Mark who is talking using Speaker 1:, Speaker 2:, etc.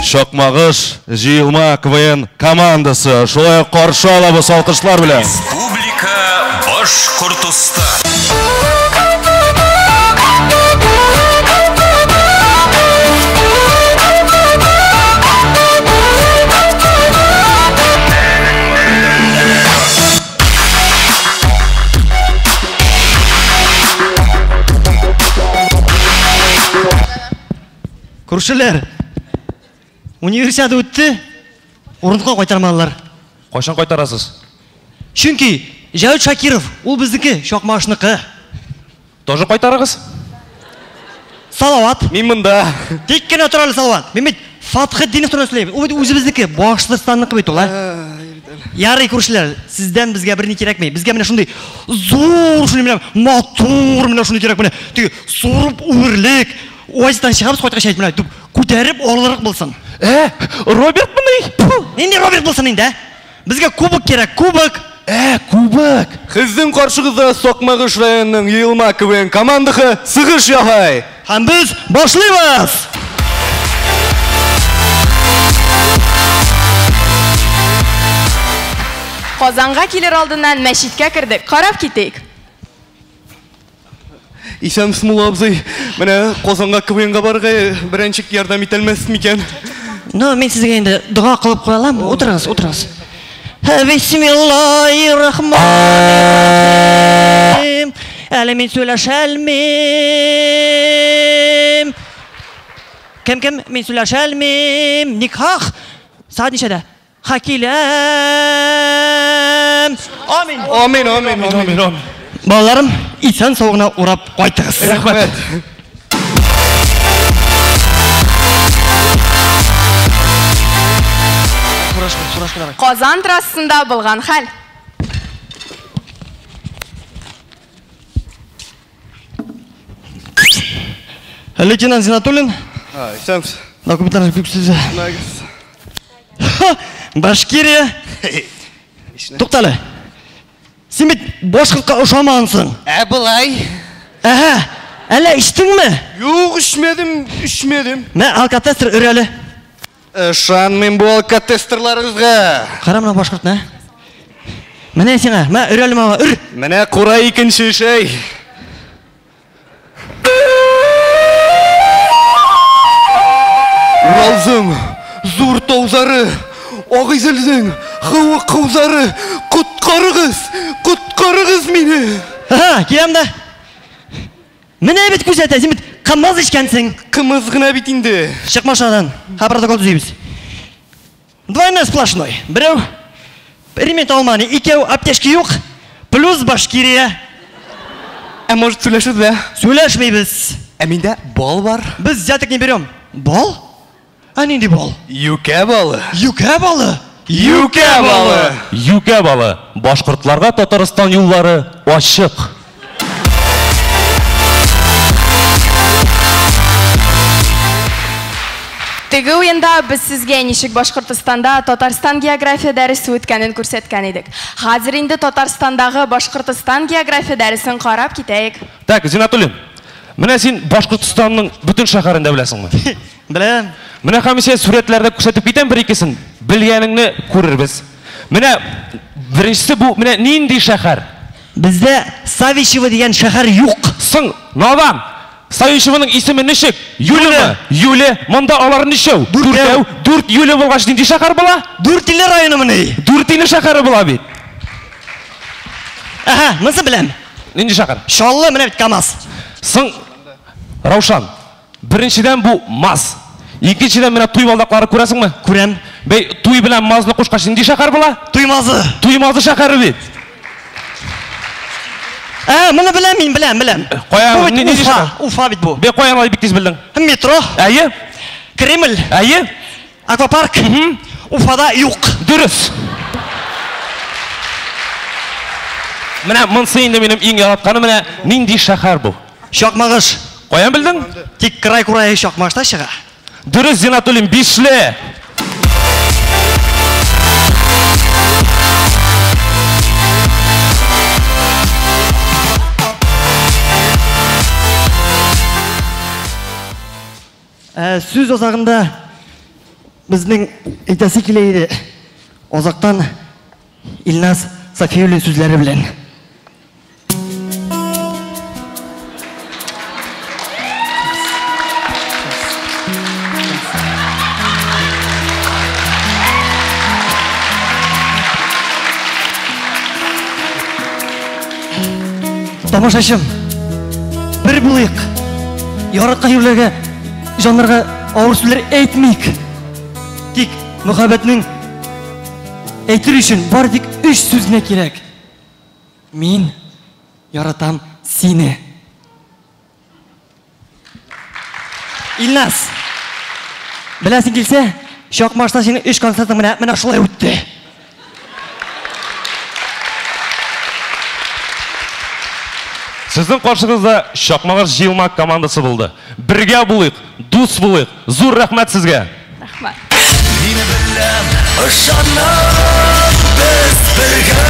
Speaker 1: Чакмагыш җыелма КВН командасы. Шулай ук каршы алабыз алкышлар белән.
Speaker 2: Республика Башкортостан.
Speaker 3: Күршеләр, универсиада үтте, урындыкка кайтармадылар.
Speaker 4: Кайчан кайтарасыз?
Speaker 3: Чөнки Җәвит Шакиров, ул безнеке, Чакмагышныкы.
Speaker 4: Тоже кайтарыгыз?
Speaker 3: Салават.
Speaker 5: Мин монда.
Speaker 3: Тик кенә тор әле, Салават. Мин бит Фатхетдинов турында сөйләйм. Ул бит үзебезнеке, Башкортстанныкы бит ул, ә? Ярый, күршеләр, сездән безгә берни кирәкми. Безгә менә шундый зур, шундый менә матур, менә шундый кирәк, менә теге сурып үрлек. Уазиктан чыгабыз кайткач әйт, менә күтәреп алырлык булсын.
Speaker 4: Ә, Роберт мыни?
Speaker 3: Фу, нинди Роберт булсын инде, ә? Безгә кубок кирәк, кубок.
Speaker 4: Ә, кубок.
Speaker 5: Сезнең каршыгызда Сакмагыш районының җыелма КВН командасы чыгыш ясый.
Speaker 3: Һәм без башлыйбыз.
Speaker 6: Казанга килер алдыннан мәчеткә кердек. Карап китик.
Speaker 5: Исәнмесез, мулла абзый. Менә Казанга КВНга барырга беренче ярдәм итәлмәс микән?
Speaker 3: Ну, мин сезгә инде дога кылып куя алам. Утырыгыз, утырыгыз. Бисмиллаһир-рахманир-рахим. Әле мин сөйләшәлмим. Кем кем? Мин сөйләшәлмим. Никах. Сәгать ничәдә? Хакиләм. Амин.
Speaker 5: Амин, амин, амин.
Speaker 4: Амин.
Speaker 3: Балаларым, исән сау гына урап кайтыгыз.
Speaker 5: Рәхмәт.
Speaker 6: Казан трассасында булган хәл.
Speaker 3: Лейтенант Зинатуллин.
Speaker 5: Исәнмесез.
Speaker 3: Документлар күпсез. Башкирия. Туктале. Син бит башкортка ошамагансың.
Speaker 5: Ә болай?
Speaker 3: Әһә, әллә эчтеңме?
Speaker 5: Юк, эчмәдем, эчмәдем.
Speaker 3: Мә, алкотестер өр әле.
Speaker 5: Ышанмыйм бу алкотестерларыгызга.
Speaker 3: Кара менә башкортны, ә? Менә сиңа, мә, өр әле мага, өр.
Speaker 5: Менә кура икенче шәй. Уралзың зур таузары, Агыйзелнең хыуык каузары, коткарыгыз, коткарыгыз мине.
Speaker 3: Ага, киләм дә. Менә бит күрсәтә, син бит кымыз эчкәнсең.
Speaker 5: Кымыз гына бит инде.
Speaker 3: Чык машинадан, ха протокол төзибез. Двойной сплошной. Берәү ремень алманы, икәү аптечка юк, плюс Башкирия.
Speaker 5: Ә может сөйләшербез, ә?
Speaker 3: Сөйләшмибез.
Speaker 5: Ә миндә бал бар.
Speaker 3: Без взяток не берем. Бал? Ә нинди бал?
Speaker 5: Юкә балы.
Speaker 3: Юкә балы?
Speaker 5: Юкә балы.
Speaker 4: Юкә балы. Башкортларга Татарстан юллары ачык.
Speaker 6: Теге уенда без сезгә ничек Башкортостанда Татарстан география дәресе үткәнен күрсәткән идек. Хәзер инде Татарстандагы Башкортостан география дәресен карап китәйек.
Speaker 4: Так, Зинатуллин, менә син Башкортостанның бөтен шәһәрен дә беләсеңме?
Speaker 3: Беләм.
Speaker 4: Менә һәм син сурәтләрдә күрсәтеп китәм бер икесен. Белгәнеңне күрербез. Менә беренчесе бу, менә нинди шәһәр?
Speaker 3: Бездә Савичево дигән шәһәр юк.
Speaker 4: Соң, надан. Савичевоның исеме ничек? Юле. Юле. Монда алар ничәү?
Speaker 3: Дүртәү.
Speaker 4: Дүрт Юле булгач нинди шәһәр була?
Speaker 3: Дүртиле районымыни?
Speaker 4: Дүртиле шәһәре була бит.
Speaker 3: Әһә, монысы беләм.
Speaker 4: Нинди шәһәр?
Speaker 3: Чаллы, менә бит КАМАЗ.
Speaker 4: Соң, Раушан, беренчедән бу МАЗ. Икенчедән менә туй балдаклары күрәсеңме?
Speaker 3: Күрәм.
Speaker 4: Бәй, туй белән МАЗны кушкач нинди шәһәр була?
Speaker 3: Туймазы.
Speaker 4: Туймазы шәһәре бит.
Speaker 3: Ә, моны беләм мин, беләм, беләм.
Speaker 4: Кая,
Speaker 3: Бу бит
Speaker 4: нинди
Speaker 3: Уфа,
Speaker 4: шәһәр?
Speaker 3: Уфа бит бу.
Speaker 4: Бәй, каян алай бик тиз белдең?
Speaker 3: Метро.
Speaker 4: Әйе.
Speaker 3: Кремль.
Speaker 4: Әйе.
Speaker 3: Аквапарк. Уфада юк.
Speaker 4: Дөрес. Менә монысы инде минем иң яратканым, менә нинди шәһәр бу?
Speaker 3: Чакмагыш.
Speaker 4: Каян белдең?
Speaker 3: Тик край курае Чакмагышта чыга.
Speaker 4: Дөрес, Зинатуллин, бишле.
Speaker 3: Сүз азагында Безнең әйтәсе килә иде. Азактан Илназ Сафиуллин сүзләре белән. Тамашачым, бер булыйк. Яраткан йөрләргә, җаннарга авыр сүзләр әйтмик. Тик мөхәббәтнең әйтер өчен бары тик өч сүз генә кирәк. Мин яратам сине. Илназ, беләсең килсә, Чакмашта синең өч концертың менә менә шулай үтте.
Speaker 4: Сезнең каршыгызда Чакмагыш җыелма командасы булды. Бергә булыйк, дус булыйк. Зур рәхмәт сезгә.
Speaker 6: Рәхмәт.
Speaker 2: Мине беләм, ышанам, без бергә.